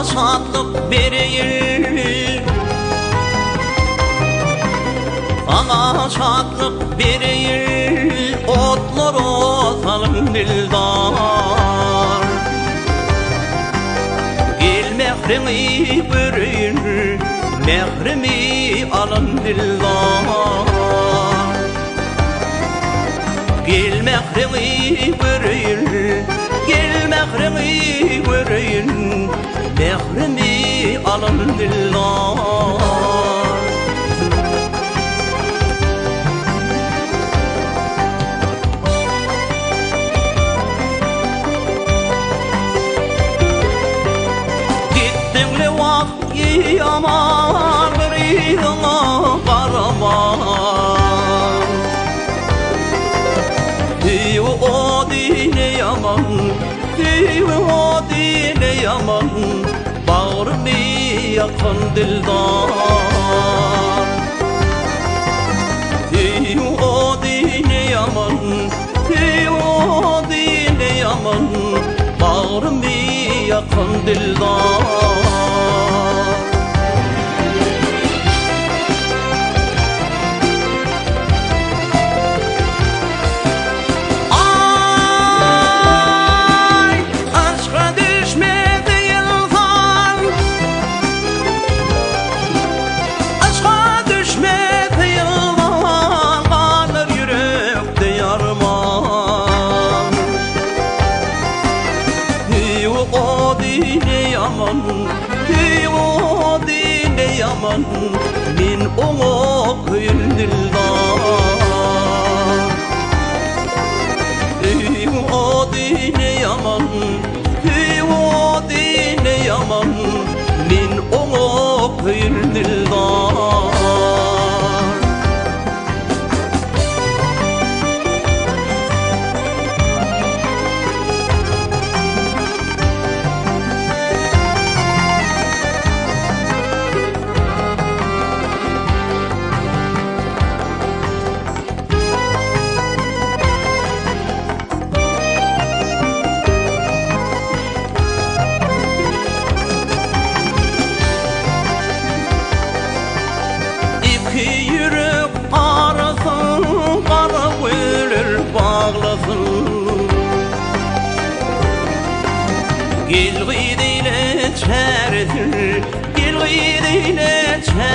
şatlyk bereýin. Saňa şatlyk bereýin, otlara salyn dildar. Gel mähriňi göreýin, mährimi alan dildar. Gel mähriňi göreýin, gel mähriňi göreýin, Mährimi alan dildar. Gitdiňle wagt ýaman bir yzyňa garaman. Söýgi ody ne ýaman, söýgi ody ne ýaman, Bagrymy ýakan dildar. Söýgi ody ne ýaman, söýgi ody ne ýaman, Bagrymy ýakan dildar. Aý, aşka düşmedi ynsan, Aşka düşmedi ynsan, galar ýürekde ýarman. Söýgi ody ne ýaman, söýgi ody ne ýaman, Men oňa köýen dildar. Söýgi ody ne ýaman, söýgi ody ne ýaman, Men oňa köýen dildar. Iki ýürek arasyn gara güller baglasyn. Gel gyz eýle çäresin, gel gyz eýle çäresin.